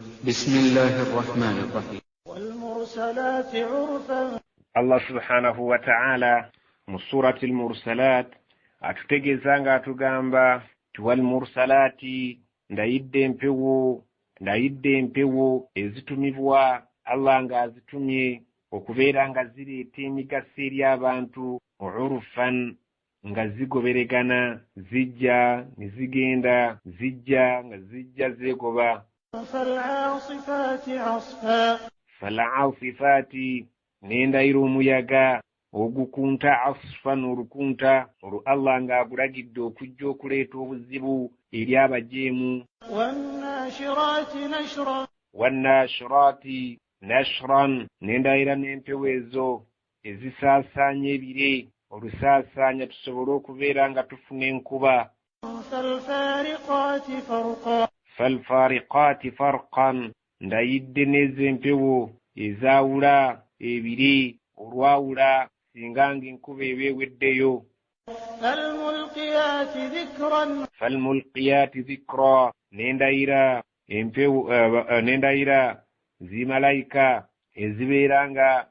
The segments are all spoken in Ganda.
بسم الله الرحمن الرحيم. والمرسلات عرفا. Allah subhanahu wa ta'ala mu surati al-mursalat atutegeeza ng'atugamba nti walmursalaati, ndayidde empewo, ndayidde empewo ezitumibwa Allah ng'azitumye okubeera nga zireeta emigaso eri abantu, urufan, nga zigoberegana, zijja ne zigenda, zijja nga zijja zeegoba. فالعاصفات عصفا. Falasifaati, n'endayira omuyaga ogukunta, asfan, olukunta olwo Allah ng'agulagidde okujja okuleeta obuzibu eri abajeemu. والناشرات نشرا. Wannashiraati nashran, n'endayira n'empewo ezo ezisaasaanya ebire, olusaasaanya tusobole okubeera nga tufuna enkuba. فالفارقات فرقا. Falfariqaati farqan, ndayidde n'ezo empewo ezaawula ebire, olwawula singa ng'enkuba eba eweddeyo. فالملقيات ذكرا. Falmulqiyaati dhikra, n'endayira empewo, n'endayira zimalayika ezibeera nga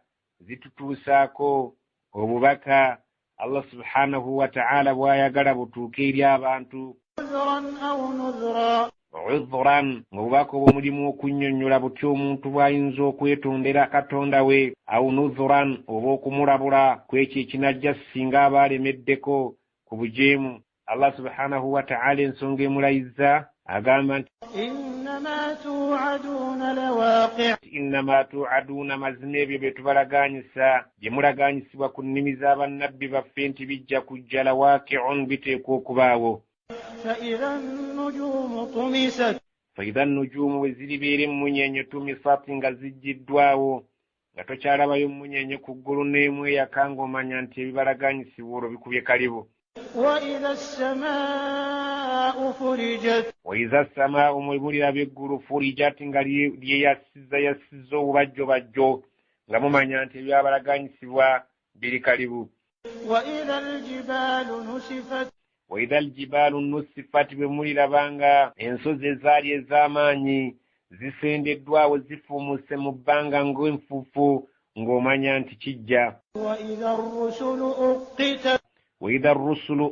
zitutuusaako obubaka Allah subhanahu wa ta'ala bw'ayagala butuuke eri abantu. عذرا أو نذرا. Udhuran, ng'obubaka obwo mulimu okunnyonnyola butya omuntu bw'ayinza okwetondera Katonda we, au nudhuran, oba okumulabula ku ekyo ekinajja singa aba alemeddeko ku bujeemu. Allah subhanahu wa ta'ala ensonga emulayizza agamba nti إنما توعدون لواقع. Innama tuaduuna, mazima ebyo bye tubalaganyisa, bye mulaganyisibwa ku nnimi z'abannabbi baffe nti bijja kujja, lawaqiun, biteekwa okubaawo. فإذا النجوم طمست. Faidha nujuumu, bwe ziribeera emmunyenye, tumisat, nga zijjiddwawo, nga tokyalabayo mmunyenye ku ggulu n'emu eyaka, ng'omanya nti ebibalaganyisibwa olwo bikubye kalibu. وإذا السماء فرجت. Waiza samaau, mwe muliraba eggulu, furijat, nga lyeyasiza yasiza obubajjobajjo, nga mumanya nti ebyabalaganyisibwa biri kalibu. وإذا الجبال نسفت. Waidha aljibaalu nusifat, bwe muliraba nga ensozi ezaali ez'amaanyi zisendeddwawo, zifuumuse mu bbanga ng'enfuufu, ng'omanya nti kijja. وإذا الرسل أقتت. Waidha rusulu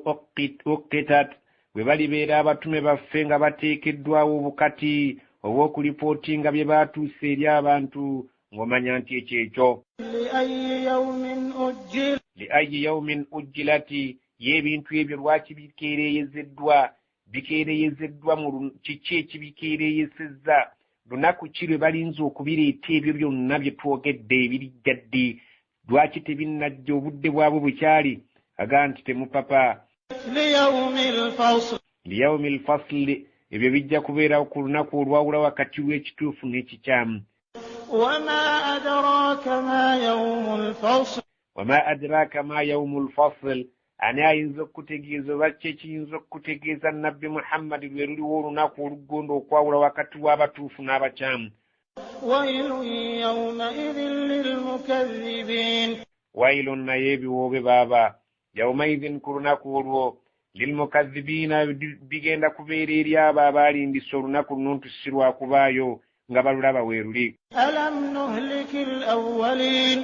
uqitat, bwe balibeera abatume baffe nga bateekeddwawo obukati obw'okulipootinga bye baatuuse eri abantu, ng'omanya nti ekyo ekyo. لأي يوم أجل. Liayi yaumin ujjilati, ye ebintu ebyo lwaki bikeereeyezeddwa, bikeereeyezeddwa mu kiki ekibikeereeyesezza, lunaku ki lwe balinza okubireeta ebyo byonna bye twogedde ebirijja ddi, lwaki tebinnajja, obudde bwabwe bukyali? Aga nti temupapa. ليوم الفصل. Liyaumi lfasli, ebyo bijja kubeerawo ku lunaku olwawula wakati w'ekituufu n'ekikyamu. وما أدراك ما يوم الفصل. Wama adraaka ma yaumu lfasl, ani ayinza okukutegeeza oba ki ekiyinza okukutegeeza Nabbi Muhammadi lwe luliwo olunaku oluggonda okwawula wakati w'abatuufu n'abakyamu? ويل يومئذ للمكذبين. Wailun, naye ebiwoobe baaba, yaumaidhin, ku lunaku olwo, lilmukadhibiina, bigenda kubeera eri abo abaalimbisa olunaku luno nti si lwakubaayo, nga balulaba weeruli. ألم نهلك الأولين.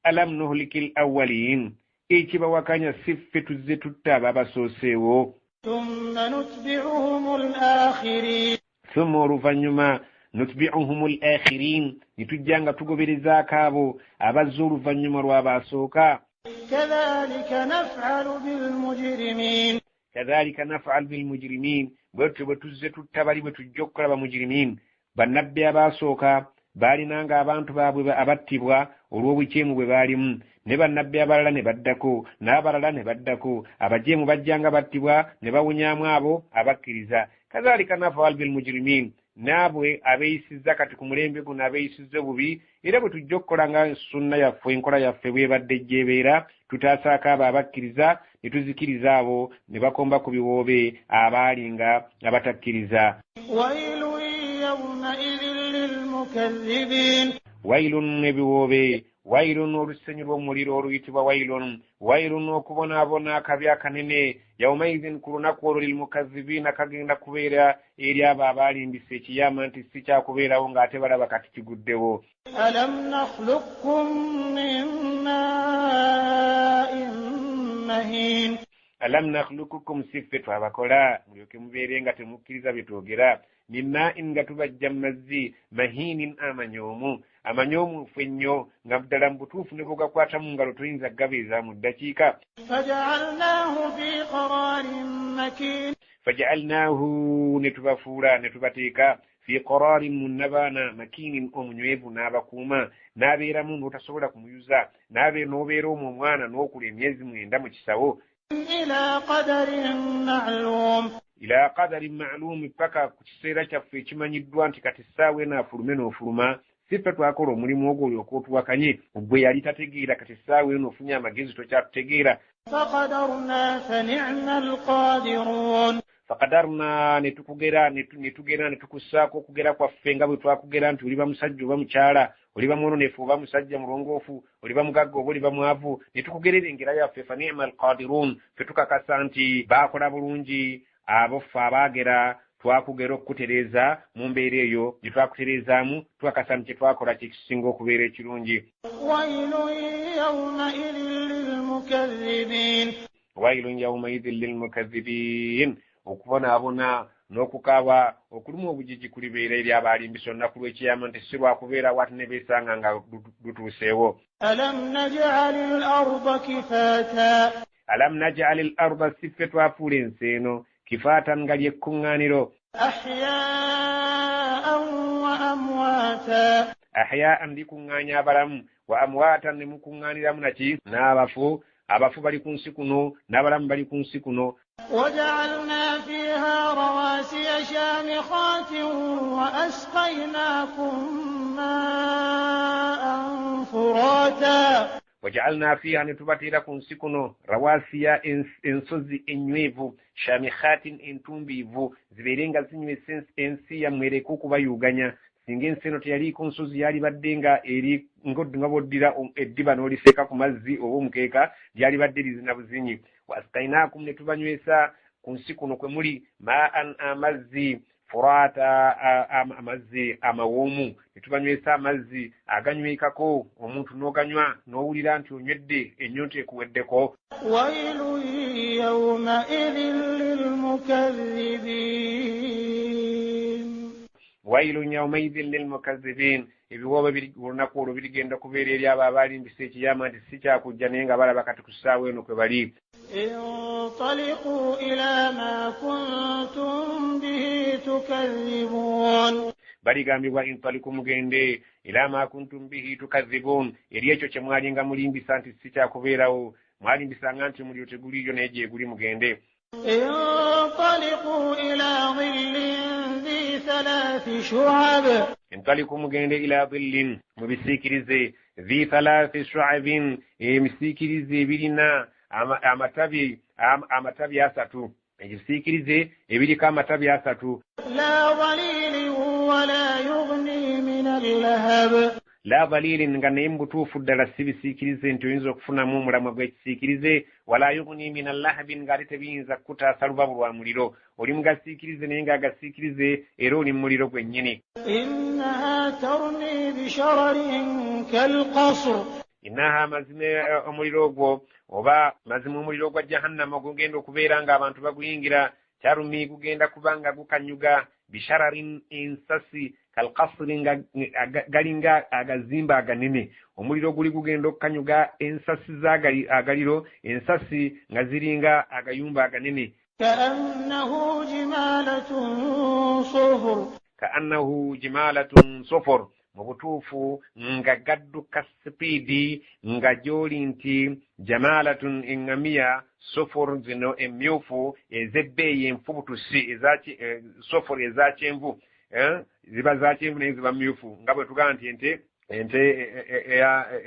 Alam nuhliki l awalin, ekibawakanya si ffe tuzze tutta abo abasooseewo? ثم نتبعهم الآخرين. Thumma, oluvannyuma, nutbiuhum l akhirin, ne tujja nga tugoberezaako abo abazze oluvannyuma lw'abaasooka. كذلك نفعل بالمجرمين. Kadhalika nafal bilmujirimin, bwe tutyo bwe tuzze tutta bali, bwe tujja okukola bamujirimin. Bannabbi abaasooka baalinanga abantu baabwe abattibwa olw'obukyemu bwe baalimu, ne bannabbi abalala ne baddako, n'abalala ne baddako, abajeemu bajjanga battibwa ne bawunyaamu abo abakkiriza. Kadhalika nafal bilmujirimin, naabwe abeeyisizza kati ku mulembe guno abeeyisizza obubi, era bwe tujja okukola nga sunna yaffe, enkola yaffe bwebadde gyebeera, tutaasaako abo abakkiriza ne tuzikiriza abo ne bakomba ku biwoobe abaali nga abatakkiriza. ويل يومئذ للمكذبين. Wailun, ebiwoobe, Wailun olusenyu lw'omuliro oluyitibwa wailun. Wailun okubonaabona akabi akanene. Yaumaidhin ku lunaku olwo lilmukazibiina kagenda kubeera eri abo abaalimbisa ekiyama nti si kyakubeerawo ng'ate balaba kati kiguddewo. Alam nakhluqkum min ma'in mahin. Alam nakhluqukum, si ffe twabakola mulyoke mubeere nga temukkiriza bye twogera. Min ma'in, nga tubajja mu mazzi, mahinin amanyoomu, amanyoomu ffe ennyo nga ddala mu butuufu ne bw'ogakwata mu ngalo toyinza kugabeeza mu ddakiika. Faja'alnaahu fi qararin makin. Faja'alnaahu, ne tubafuula ne tubateeka fi qararin mu nnabaana, makinin omunywevu, n'abakuuma n'abeeramu n'otasobola kumuyuza, n'obeera omwo omwana n'okula emyezi 9 mu kisawo. Ila qadarin ma'lum. Ila qadarin ma'lum, paka ku kiseera kyaffe ekimanyiddwa nti kati essaawa eno afulume n'ofuluma. Si ffe twakola omulimu ogwo olyoke otuwakanye, gwe yali tategeera, kati essaawa eno ofunye amagezi tokyatutegeera. Faqadarna fa ni'mal qadirun. Faqadarna, ne tukugera, ne tugera, ne tukussaako okugera kwaffe nga bwe twakugera nti oliba musajja oba mukyala, oliba mwononefu oba musajja mulongoofu, oliba mugagga oba oliba mwavu, ne tukugerera engera yaffe. Fa ni'mal qadirun, ffe tukakasa nti baakola bulungi abo ffe abaagera twakugera okukutereeza mu mbeera eyo gye twakutereezaamu, tukakasa nti kye twakola kye kisinga okubeera ekirungi. Wailun yawmaidhin lilmukazzibin. Wailun yawmaidhin lilmukazzibin, okubonaabona n'okukaaba okuluma obujiji kulibeera eri abaalimbisa olunaku lw'ekiyama nti si lwakubeerawo ate ne beesanga nga lutuuseewo. Alam naj'alil arda kifaata. Alam naj'alil arda, si ffe twafuula ensi eno kifaatan nga ly'ekkuŋŋaaniro. Ahya'an wa amwaata. Ahya'an likuŋŋaanya abalamu, wa amwaatan ne mukuŋŋaaniramu naki n'abafu. Abafu bali ku nsi kuno n'abalamu bali ku nsi kuno. Waja'alna fiha rawasiya shamikhatin wa asqaynakum ma'an furata. Waja'alna fiha, ne tubateera ku nsi kuno rawasiya, ensozi ennywevu, shamikhatin entumbiivu, zibeere nga zinywesa ensi yammwe ereke okubayuuganya. Singa ensi eno teyaliiko nsozi yalibadde nga eri nga bw'oddira eddiba n'oliseeka ku mazzi oba omukeeka, lyalibadde lizina buzinyi. Waskainaakum, ne tubanywesa ku nsi kuno kwe muli ma'an amazzi furata, amazzi amawoomu, ne tubanywesa amazzi aganywekako omuntu n'oganywa n'owulira nti onywedde ennyonta ekuweddeko. Wailun yawmaidhin lilmukazzibin. Wailun yawmaidhin lilmukazzibin, ebiwoobe biri olunaku olwo birigenda kubeera eri abo abaalimbisa ekiyama nti si kyakujja naye nga balaba kati ku ssaawa eno kwe bali. Intaliqu ila ma kuntum bihi tukazzibun. Baligambibwa intaliqu, mugende, ila ma kuntum bihi tukazzibun, eri ekyo kye mwalinga mulimbisa nti si kyakubeerawo, mwalimbisanga nti omuliro teguliiyo naye gye guli, mugende. Intaliqu ila dhillin dhi thalathi shu'ab. Intaliqu, mugende, ila dhillin, mu bisiikirize, dhi thalathi shu'abin, ebisiikirize ebirina amatabi 3, ebisiikirize ebiriko amatabi 3. La dhalilin wala yughni min al-lahab. La dhalilin, nga naye mu butuufu ddala si bisiikirize nti oyinza okufunamu omulamwa gw'ekisiikirize, wala yughni min al-lahabin, ng'ate tebiyinza kukutaasa lubabu lwa muliro. Oli mugasiikirize naye ng'agasiikirize era oli mu muliro gwennyini. Innaha tarmi bishararin kalqasr. Innaha, mazima omuliro ogwo oba mazima omuliro gwa jahannama gugenda okubeera ng'abantu baguyingira, tarumi gugenda kuba nga gukanyuga, bishararin ensasi, kalqasri nga galinga agazimba aganene. Omuliro guli gugenda okukanyuga ensasi z'agaliro, ensasi nga ziringa agayumba aganene. Ka'annahu jimalatun sufur. Ka'annahu jimalatun sufur, mu butuufu nga gadduka sipiidi nga gy'oli nti jamalatun eŋŋamiya, sufur zino emmyufu ez'ebbeeyi enfubutusi, sufur eza kyenvu, ziba za kyenvu naye ziba myufu, nga bwe tugamba nti ente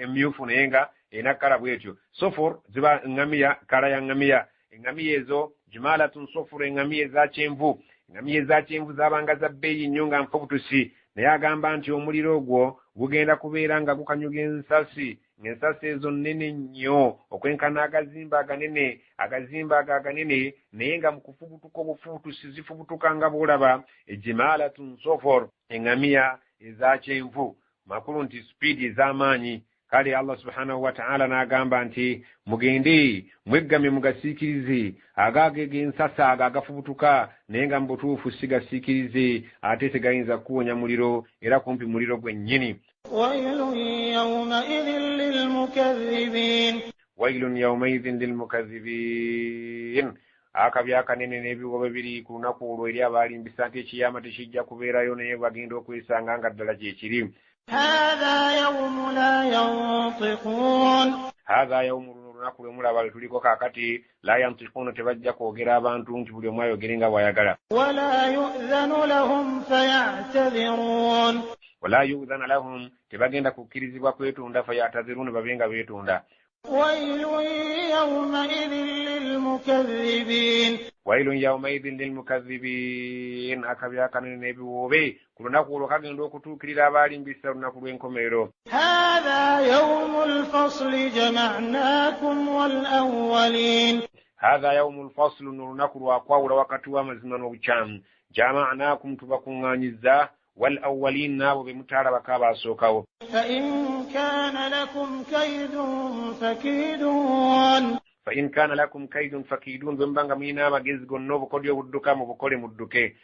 emmyufu naye nga erina kkala bw'etyo. Sufur ziba ŋŋamiya, kkala ya ŋŋamiya. Eŋŋamiya ezo jimalatun sufur, eŋŋamiya eza kyenvu, eŋŋamiya eza kyenvu zaabanga za bbeeyi nnyo nga nfubutusi. Naye agamba nti omuliro ogwo Gugenda kubeera nga gukanyuga ensasi, ng'ensasi ezo nnene nnyo okwenkana agazimba aganene, agazimba ago aganene, naye nga mu kufubutuka obufubutusi zifubutuka nga bw'olaba ejimaalatun sofor, eŋŋamiya eza kyenvu, makulu nti sipiidi ez'amaanyi. Kale Allah subhanahu wa ta'ala n'agamba nti mugende mweggame mugasiikirize agaago eg'ensasa ago agafubutuka, naye nga mu butuufu si gasiikirize, ate tegayinza kukuwonya muliro, era kumpi muliro gwennyini. Wailun yawmaidhin lilmukaththibin. Wailun yawmaidhin lilmukaththibin. Akabi akanene n'ebigoba biri ku lunaku olwo eri abaalimbisa nti ekiyama tekijja kubeerayo, naye bagenda okwesanga nga ddala gye kiri. Haadha yawmu la yantiquun. Haadha yawmu, luno olunaku lwe mulaba lwe tuliko kaakati, la yantiquuna, tebajja kwogera abantu nti buli omu ayogere nga bw'ayagala. Wala yu'dhanu lahum faya'tadhiruun. Wala yu'dhanu lahum, tebagenda kukkirizibwa kwetonda, faya'tadhiruun, babe nga beetonda. Wailun yawmaidhin lilmukaththibin. Wailun yawmaidhin lilmukaththibin. Akabi akanene n'ebiwoobe ku lunaku olwo kagenda okutuukirira abaalimbisa olunaku lw'enkomerero. Haadha yawmul fasli jama'naakum wal awwalin. Haadha yawmul fasli, luno olunaku lwa kwawula wakati w'amazima n'obukyamu. Jama'naakum, tubakuŋŋaanyizza, wal awwalin, n'abo be mutaalabako abaasookawo. Fa in kaana lakum kaydun fakiidun. Fa in kaana lakum kaydun fakiidun, bwe muba nga mulina amagezi gonna obukodyo obudduka mubukole mudduke.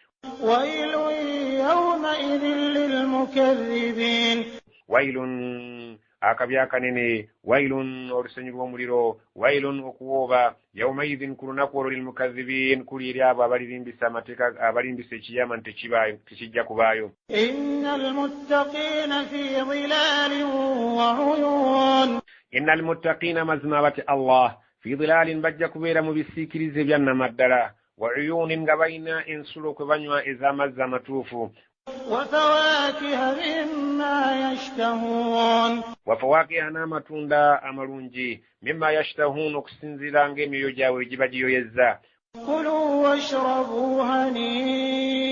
Wailun yawmaidhin lilmukaththibin. Wailun, akabi akanene, wailun, olusenyu lw'omuliro, wailun, okuwooba, yawmaidhin, ku lunaku olwo, lilmukaththibin, kuli eri abo abalirimbisa amateeka, abalimbisa ekiyama nti tekibaayo, tekijja kubaayo. Innal muttaqiina fi dhilalin wa uyuun. Innal muttaqiina, mazima abatya Allah, fi dhilalin, bajja kubeera mu bisiikirize ebya nnamaddala, wa uyuunin, nga balina ensulo kwe banywa ez'amazzi amatuufu. Wa fawakiha mimma yashtahuun. Wa fawakiha, n'amatunda amalungi, mimma yashtahuun, okusinziira ng'emyoyo gyabwe giba giyoyezza. Kulu washrabu hanii'an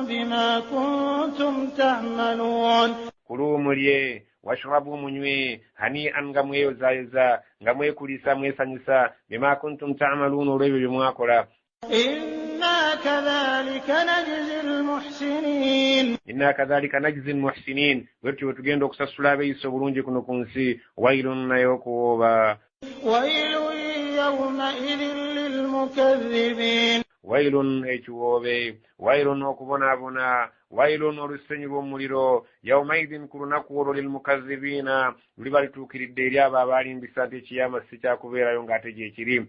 bima kuntum ta'maluun. Kulu mulye, washrabu munywe, hanii'an, nga mweyozayoza, nga mwekulisa, mwesanyusa, bima kuntum ta'maluun, olw'ebyo bye mwakola. Inna kadhalika najzi al-muhsinin. Inna kadhalika najzi al-muhsinin, bwe tutyo bwe tugenda okusasula abeeyisa obulungi kuno ku nsi. Wailun, naye okuwooba. Wailun yawmaidhin lilmukaththibin. Wailun, ekiwoobe, wailun, okubonaabona, wailun, olusenyu lw'omuliro, yawmaidhin, ku lunaku olwo, lilmukaththibiina, luliba lituukiridde eri abo abaalimbisa nti ekiyama si kyakubeerayo ng'ate gye kiri.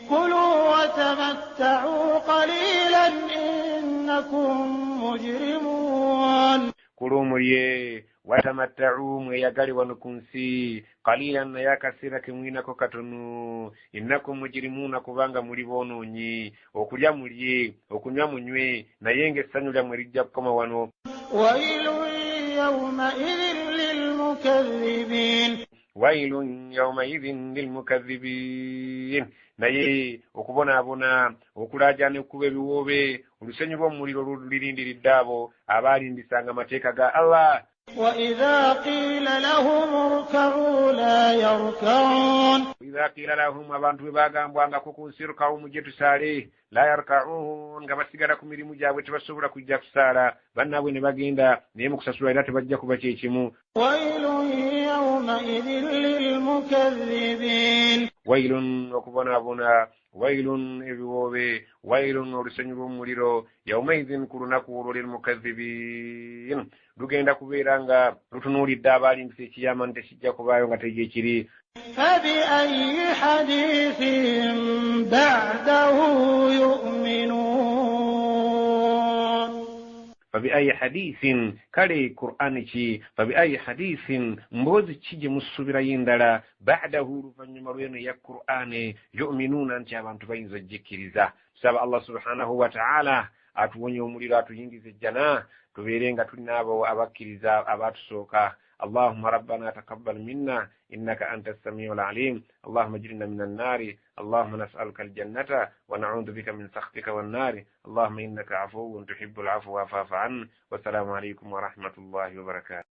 Kulu watamatta'u qaliilan innakum mujrimuun. Kulu mulye, watamatta'u, mweyagale wano ku nsi, qaliilan, naye akaseera ke mwinako katono, innakum mujrimuuna, kubanga muli boonoonyi. Okulya mulye, okunywa munywe, naye ng'essanyu lyammwe lijja kukoma wano. Wailun yawmaidhin lilmukaththibin. Wailun yawmaidhin lilmukaththibin. Naye okubonaabona, okulaajana, okukuba ebiwoobe, olusenyu lw'omuliro lulirindiridde abo abaalimbisanga amateeka ga Allah. Wa idha qiila lahum irka'u la yarka'un. Wa idha qiila lahum, abantu bwe bagambwangako ku nsi, irka'u, mujje tusaale, la yarka'un, nga basigala ku mirimu gyabwe, tebasobola kujja kusaala, bannaabwe ne bagenda, naye mu kusasulwa era tebajja kuba kye kimu. Wailun yawmaidhin lilmukaththibin. Wailun, okubonaabona, wailun, ebiwoobe, wailun, olusenyu lw'omuliro, yawmaidhin, ku lunaku olwo, lilmukaththibin, lugenda kubeera nga lutunuulidde abaalimbisa ekiyama nti tekijja kubaayo nga tegye kiri. Fabi ayyi hadithin ba'dahu yu'minuun. Fabi ayyi hadithin, kale Qur'ani ki, fabi ayyi hadithin, mboozi ki gye musuubirayo endala, ba'dahu, oluvannyuma lw'eno eya Qur'ani, yu'minuuna, nti abantu bayinza oggikkiriza. Tusaba Allah subhanahu wa ta'ala atuwonye omuliro, atuyingize ejjana, tubeere nga tulina abo abakkiriza abaatusooka. Allahuma rabbana taqabbal minna innaka anta assamiu alalim. Allahuma ajirna min annaari. Allahuma nasaluka aljannata wa naudu bika min sakhtika wannaari. Allahuma innaka afuwun tuhibu alafwa faafa an. Wassalamu aleykum wa rahmatullahi wa barakatu.